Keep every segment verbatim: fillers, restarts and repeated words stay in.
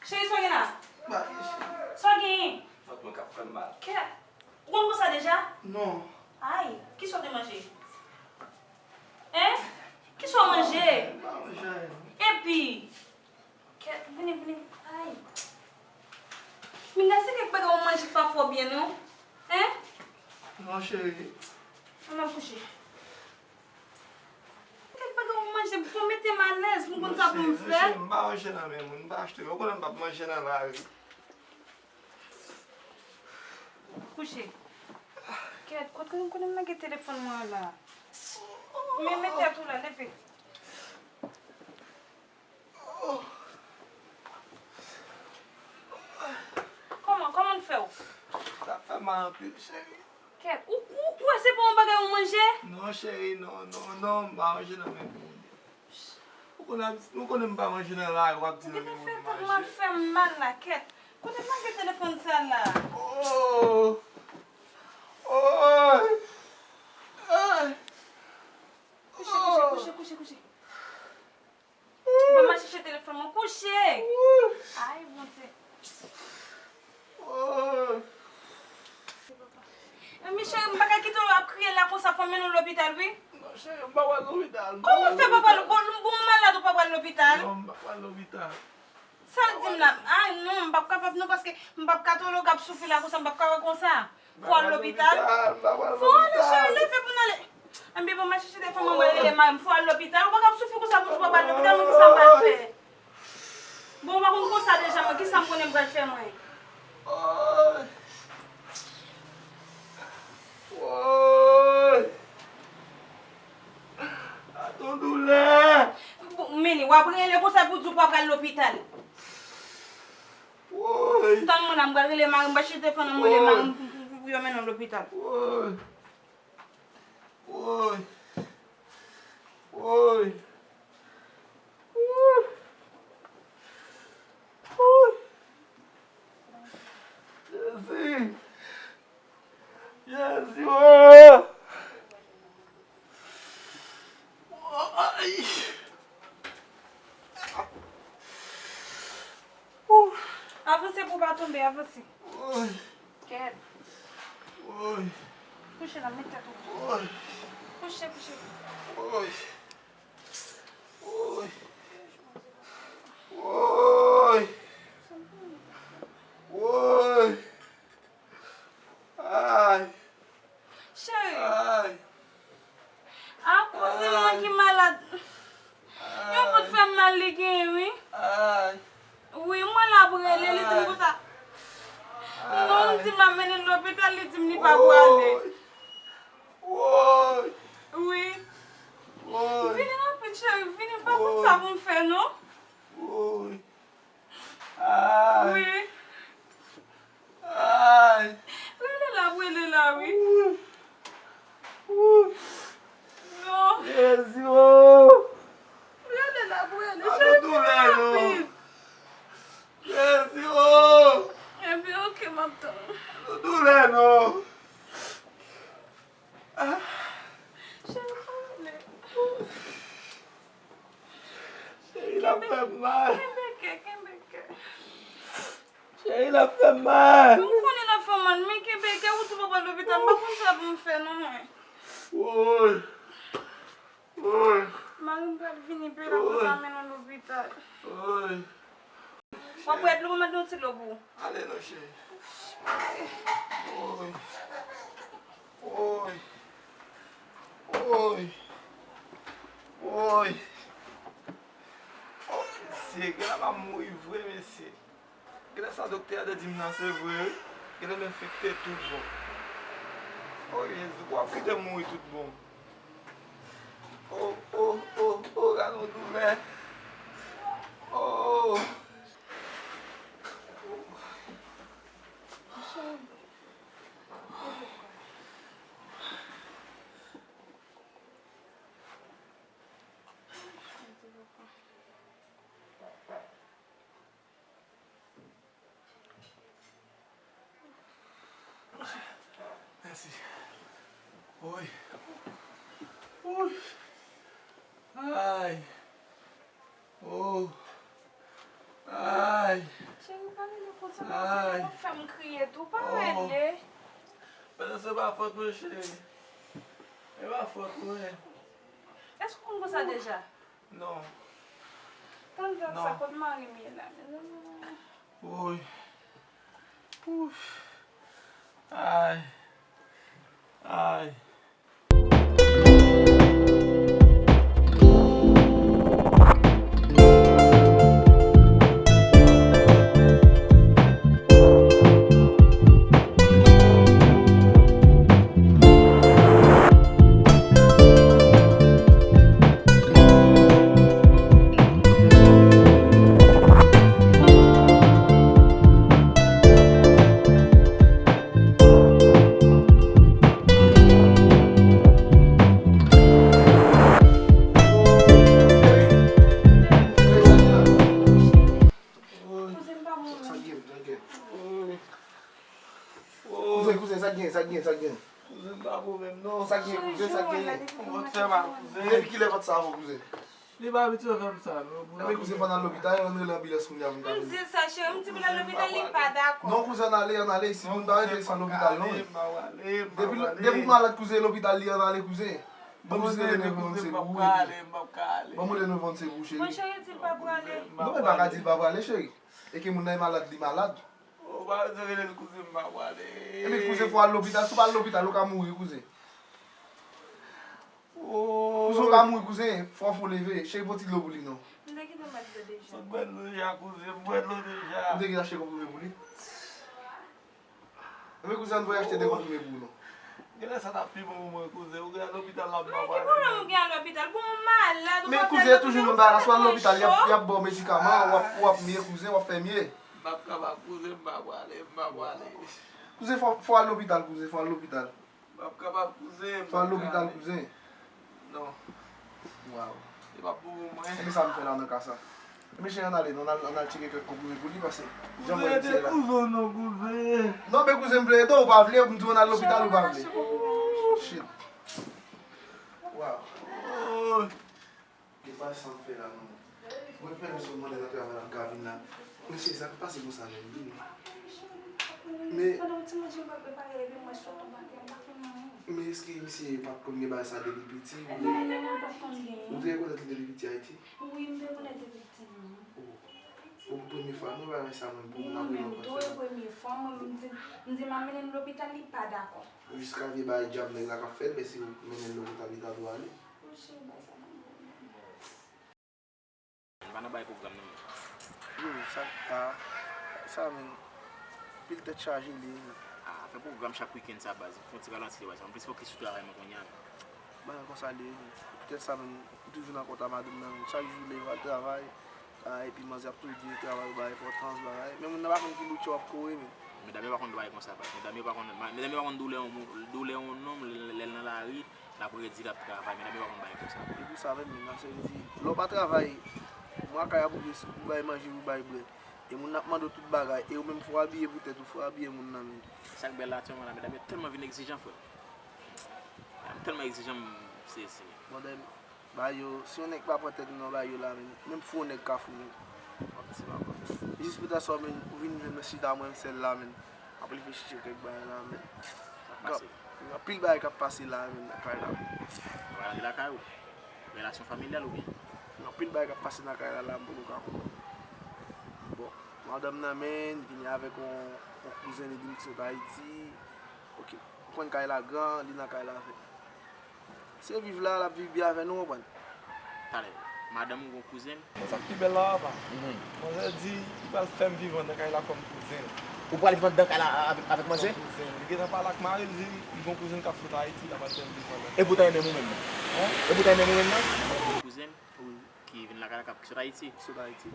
Cheri, sa w gen la? Sa w genyen? Vant mwen k ap fè m mal. Kè, ou konn konsa deja? Non. Ay, kisa w te manje? Hein? Kisa w manje? M pa manje anyen. Epi, kè, vini, vini. Ay. Minga, se kèk bagay ou manje k pa fè w byen, non? Hein? Non, cheri. Ann al kouche. Kèk bagay ou manje, fò mete m alèz pou m konn sa pou m fè. Non, cheri, m pa manje nan men moun, m pa achte. Ou konnen m p ap manje nan lari. Kouche. Kèt, kote m konnen m lage telefòn mwen an la? Men, men tèt ou la, leve. Kòman, kòman l fè w? Sa fè mal anpil, cheri. Kèt, ou, ou kwè se pa yon bagay ou manje? Non, cheri, non, non, non, m pa manje nan men moun. Ou konnen, ou konnen m pa manje nan lari, w ap di nan men moun m manje. Ou gentan fè tèt mwen fè m mal la, kèt. Kote m lage telefòn sa la? Oh! Oh! Ah! Kouche, kouche, kouche, kouche, kouche. Ban m al chèche telefòn mwen. Kouche! Ay, Bondye. Michel, m pa ka kite w ap kriye la konsa, fò m mennen w lopital, wi. Non, cheri, m pa pral lopital. Kòman w fè pa pral, bon, bon, malad ou pa pral lopital? Non, m pa pral lopital. Sa l di m la? Ay, non, m p ap kapab non, paske m p ap ka twò lontan ap soufri la konsa, m p ap ka wè konsa. Fò w al lopital. Fò w ale, cheri, leve pou n ale. Anben, bon, m al chèche telefòn mwen, mwen rele mari m. Fò w al lopital. Ou pa ka ap soufri konsa pou di w pa al lopital, mwen, kisa m pral fè? Bon, ou pa konn konsa deja, mwen, kisa m konnen m pral fè, mwen? Woy! Woy! A ton doulè! Bon, men, w ap rele konsa pou di w pa pral lopital. Woy! Tann mwen la, m pral rele mari m, m pral chèche telefòn nan, m rele mari m pou, pou, pou yo mennen w lopital. Woy! Woy! Woy! Woy! Woy! Jezi! Jezi, oh! Ay! Avanse pou w pa tonbe, avanse. Kèt. Kouche la, met tèt ou. Kouche, kouche. Woy! Woy! Woy! Ay! Cheri! Ay! Akoz se mwen ki malad. Yon vant fè m mal li genyen, wi. Ay! Wi, mwen la pou rele, li di m konsa. Non, m di m ap mennen l lopital, li di m li pa prale. Woy! Woy! Wi. Woy! Vini rapid, cheri, vini, m pa konn sa pou m fè, non. Woy! Ay! Wi. Ay! Rele la, rele la, wi. Woy! Woy! Non. Jezi, oh! Rele la, rele. Cheri, vini rapid. Jezi, oh! Ebyen, oke, m ap tann. Doulè non. Ah. Cheri, pa rele. Cheri, l ap fè m mal. Kenbe kè, kenbe kè. Cheri, l ap fè m mal. M konnen l ap fè w mal, men kenbe kè, ou di w pa pral lopital, m pa konn sa pou m fè non, mwen. Woy. Woy. Mari m pral vini, epi l ap pral mennen w lopital. Woy. W ap bwè dlo, mwen mande yon ti dlo pou ou. Ale non, cheri. Woy. Woy. Woy. Woy. Oh, mesye, genlè m ap mouri vre, mesye. Genlè sa doktè a te di m nan se vre, wi. Genlè m enfekte tout bon. Oh, Jezi, w ap kite m mouri tout bon. Oh, oh, oh, oh, gade yon doulè. Oh. Mèsi. Woy. Woy. Ay. Oh. Cheri, pa rele konsa, pa rele, w ap fè m kriye tou, pa rele. Pandan se pa fòt mwen, cheri. E pa fòt mwen. Èske w konn konsa deja? Non. Tann, tann sa, kot mari m ye la, mezanmi? Woy. Ouf. Ay. Ay. Kouzen, pa bon menm. Kouzen, kouzen, sa k gen, sa k gen, sa k gen? Kouzen, pa bon menm non. Sa k gen, kouzen, sa k gen? Vant fè mal, kouzen. Depi kilè vant sa vo, kouzen? Li pa abitye fè m sa non. Ebyen kouzen, fò n al lopital, ann rele anbilans kounye a pou n ka vini. M di sa, cheri, m di pou n al lopital, li pa dakò. Non, kouzen, ann ale, ann ale, isi moun pa rete san lopital non. Depi, depi w malad, kouzen, lopital li, ann ale, kouzen. Ban m jis rele neuf onze pou ou, epi ban m rele neuf onze pou ou, cheri. Monchè, yo di l pa prale. Non, men pa ka di l pa prale, cheri. E ke moun nan e malad, li malad. Ou pa bezwen rele l kouzen, m pa prale. Ebyen kouzen, fò w al lopital, si w pa al lopital, ou ka mouri, kouzen. Kouzen, ou ka mouri, kouzen, fò w fè w leve, cheri, pran ti dlo pou li non. M te kite m bwè dlo deja. Sot bwè dlo deja, kouzen, m bwè dlo deja. Ou te kite achte konprime pou li? Ebyen kouzen, ann voye achte de konprime pou ou non. Genlè sa t ap pi bon pou mwen, kouzen. Ou gen al lopital la, m pa prale. Men ki pwoblèm ou gen al lopital? Bon, ou malad, ou pa vle al lopital, ou fè tèt chòk. Men kouzen, toujou menm bagay la, si w al lopital, y ap, y ap ba w medikaman, w ap, w ap miye, kouzen, w ap fè miye. M p ap kapab, kouzen, m pa prale, m pa prale. Kouzen, fò, fò w al lopital, kouzen, fò w al lopital. M p ap kapab, kouzen, m p ap kapab. Fò w al lopital, kouzen. Non. Waw. Li p ap bon pou mwen. Ebyen sa m fè la nan ka sa? Ebyen cheri, ann ale non, ann al, ann al tcheke kèk konprime pou li, paske jan m wè misye la. Kouzen, ede kouzen non, kouzen. Non, men kouzen, m vle ede w, ou pa vle, m di w ann al lopital, ou pa vle. Shit. Waw. Oh. Li pa sa m fè la non. Mwen pèmèt sot mande nan travay la, m ka vin la. Men cheri, sa k pase konsa menm, wi. Men pandan yon ti manje m pral prepare, epi mwen sot anba tè, m pa konn anyen. Men èske misye pa t konn gen bagay sa depi piti, oubyen? Non, non, non, pa t konn genyen. Ou te rekonèt li depi piti Ayiti? Wi, m te rekonèt depi piti, wi. Oh. Bon, pou premye fwa, mwen pa renmen sa, mwen, pou moun ap rele anfans la. Wi, men m tou e premye fwa, mwen, m di, m di m ap mennen l lopital, li pa dakò. Jiska vye bagay djab nèg la k ap fè l, men si w mennen l lopital, li ta dwe ale. Monchè, bagay sa pa bon. M pa nan bay pwogram nan menm. Yo, sa, a, sa menm, pil tèt chaje li ye. A, fè pwogram chak wikenn sa baz. Fè yon ti ralanti de baz. Anplis fokis sou travay mwen kounye a. Bagay konsa li ye. Poutèt sa menm, m toujou nan kont a madanm nan menm. Chak jou leve al travay, a, epi manzè ap toujou di travay ou bay enpòtans, bagay. Men moun nan pa konn ki boutcha w ap kore menm. Medam yo pa konn travay konsa baz. Medam yo pa konn, ma-, medam yo pa konn doulè yon moun, doulè yon nonm lè, lè l nan lari. L ap redi, l ap travay, medam yo pa konn bagay konsa. E pou sa menm, men sa vle di, lè w pa travay, mwen lakay ap ouvri sou pou bay manje, pou bay bwè. E moun nan ap mande w tout bagay, e ou menm fò w abiye pou tèt ou, fò w abiye moun nan menm. Sa k bèl la aktyèlman la, medam yo tèlman vin egzijan, frè. Medam tèlman egzijan, m sezi. Bon, dèm, bay yo, si yon nèg pa pran tèt nou nan bay yo la, menm, menm fou yon nèg ka fou nou. Jis pou ta sò, menm, ou vin jwenn mwen chita mwen sèl la, menm. M ap reflechi sou kèk bagay la, men. Sa k pase? Gen anpil bagay k ap pase la, men, nan kay la. Ou pral antre lakay ou? Relasyon familyal oubyen? Gen anpil bagay k ap pase nan kay la, la, m poko ka konprann. Bon, madanm nan, men, vini avèk yon, yon kouzen li di m ki sot Ayiti. Ok, ou konn kay la gran, li nan kay la avè m. Se viv la, l ap viv byen avè nou, w konprann? Talè, madanm ou gon kouzen? Men sa k pi bèl la, papa. Mhm. Manzè di li pral fè m viv anndan kay la kòm kouzen l. Ou pral viv anndan kay la avèk, avèk manzè? Kòm kouzen l. Li gentan pale ak mari l, li di li gon kouzen k ap sot Ayiti, l ap al fè m viv anndan. E pou w ta renmen ou menm nan? Hein? E pou w ta renmen ou menm nan? Gon kouzen ki vin lakay la k ap, ki sot Ayiti? Ki sot Ayiti.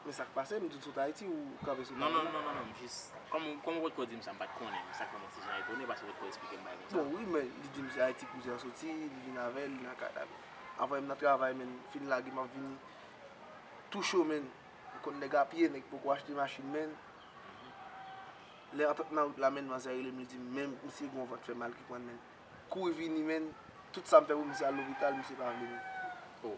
Men sa k pase, m di w sot Ayiti, ou kanpe sou pale la? Non, non, non, non, non, m jis, kòm, kòm ou potko di m sa, m pa t konnen, men sa k fè m yon ti jan etone, paske ou potko eksplike m bagay konsa. Bon, wi, men li di m se Ayiti kouzen an soti, li vin avè l, li nan kay la. Avan m nan travay, men, fin lage, m ap vini tou cho, men, ou konn nèg a pye, nèg poko achte machin, men. Lè antant nan wout la, men, manzè rele m, li di m, men, misye gon vant fè mal ki pran l, men. Kouri vini, men, tout sa m fè pou misye al lopital, misye pa vle, men. Oh.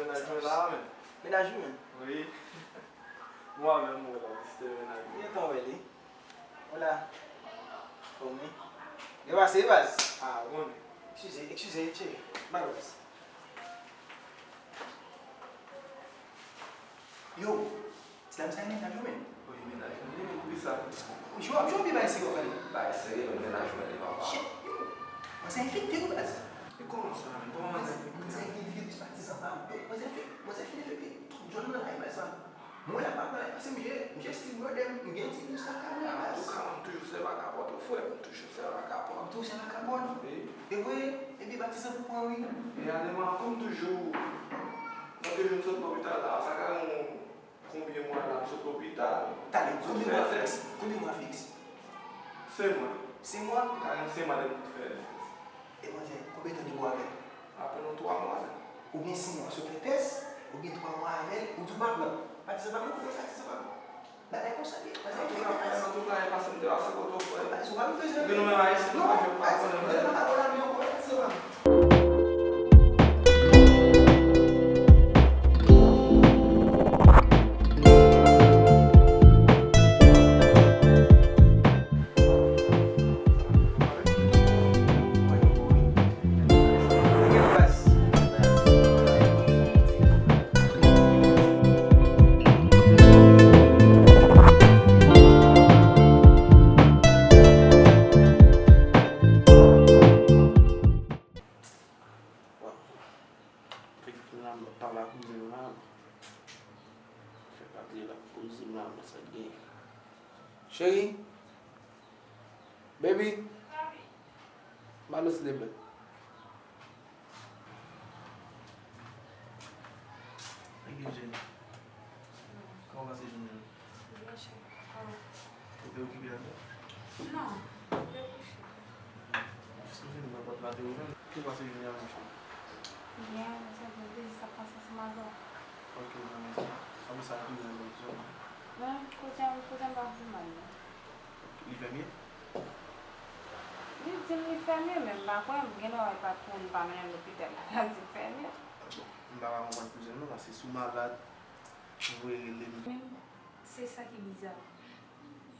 mennaj mwen la a, men. Mennaj ou menm? Wi. Mwen menm, mwen la, se mennaj mwen. Gentan wè li. Hola. Fòm wi. Byen pase, baz. Ah, bon. Eskize, eskize, cheri. Bye, baz. Yo, ti dam sa gen mennaj wi, men. Wi, mennaj mwen, men poukisa? Jwe, ap jwe, bay serye, pale. Bay serye, men mennaj mwen, li papa. Shit, yo. Manzè enfekte wi, baz. E kòman sa, men? Kòman manzè enfekte? Manzè gen viris patizan pa m. Manzè enfek-, manzè fin enfekte tout zòn nan la, baz. Mwen la pa pale, paske m je, m je still brother, m gen ti plis lakay mwen la, baz. Antouka, mwen toujou sèvi ak apòt, wi, frè, m toujou sèvi ak apòt. M toujou sèvi ak apòt? Wi. E vre, epi patizan pou pran, wi. E ale mwen, kòm toujou, nan de jou m sot lopital la, sa ka yon konbyen mwa la, m sot lopital. Talè, konbyen mwa fiks? Konbyen mwa fiks? Senk mwa. Senk mwa? Ka gen senk mwa depi m fè. E manzè, konbyen tan de bwa avè l? Apèn yon twa mwa. Ou gen senk mwa, si w fè tès, ou gen twa mwa avè l, ou di w pa pran. Patizan pa pran, ou fè patizan pa pran. Bagay konsa ye. Patizan pa pran. Antouka, frè, antouka, e pase m te pase kote w, frè. Bagay sa w pa bezwen. Epi nou menm Ayisyen, nou pa fè pa konnen, frè. Patizan pa pran ankò, patizan pa pran. Fèk vin la, m ap pale ak kouzen m la. Fèk ap li la, kouzen m la, men sa k gen. Cheri. Baby. Ba nou silvouplè. Thank you, Jenny. Kòman w pase jounen an? Byen, cheri. Kòman? Ou te okipe anpil? Non, m te kouche. Jis m fini pran pòt la, te ouvè l. Ki w pase jounen an, monchè? Byen, m santi m te jis ap pase sou madan. Ok, mwen menm sa. Sa m sa ap mwen menm jan. Bon, kote m, kote m pa pi mal, non. Li fè mye? Li di m li fè mye, men m pa kwè, m gen lè wè l pa t pou m pa mennen l lopital, la di l fè mye. Bon, m pa ka konprann kouzen m non, paske si w malad, ou voye rele m. Men, se sa ki biza.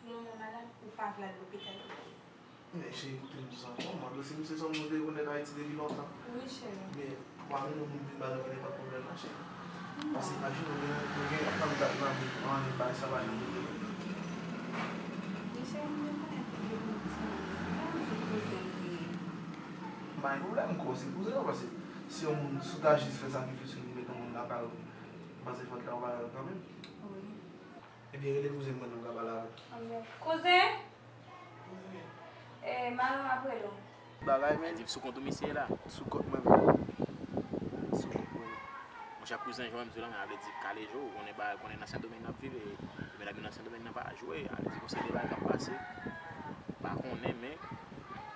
Pou yon moun malad, ou pa vle al lopital. Men cheri, koute m dis ankò, m ap di w, si m se sòm nou te rekonèt Ayiti depi lontan. Wi, cheri. Men, w pa vin yon moun vin ba nou nenpòt pwoblèm la, cheri. Paske imajine w gen, w gen yon fanm k ap nan vi, anyen bagay sa pa janm regle. Wi, cheri, m vin konnen tout de moun ki se moun, m pa vin sou koze m te ye. M pa gen pwoblèm, m kwè w se kouzen an, paske si yon moun, si w ta jis fè sakrifis ou vin met yon moun lakay ou, m panse fòt la ou pa jwenn kanmenm. Wi. Ebyen, rele kouzen mwen nan, m ka pale avè l. Kouzen! Kouzen! E, madanm ap rele w. Bagay, men. Di sou kont ou misye la? Sou kont mwen menm. Sou kont mwen menm. Monchè, kouzen, jan w di la, sa vle di kale je w, ou konnen ba, konnen nan Sendomeng n ap viv, e, e medam yo nan Sendomeng nan pa jwe, sa vle di gon seri de bagay k ap pase, pa konnen, men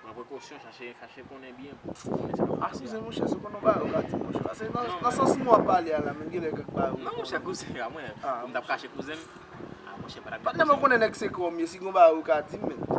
pran prekosyon, chache, chache konnen byen pou, pou konnen sa k ap pase a. Ah, kouzen, monchè, si w konn yon bagay, ou ka di m, monchè. Paske nan, nan sans mwen w ap pale a la, men gen lè kèk bagay ou... Non, monchè, kouzen, a mwen, pou m t ap kache kouzen m. Ah, monchè, pa t ap... Patnè m, ou konnen nèg se kòm ye, si gon bagay ou ka di m, men.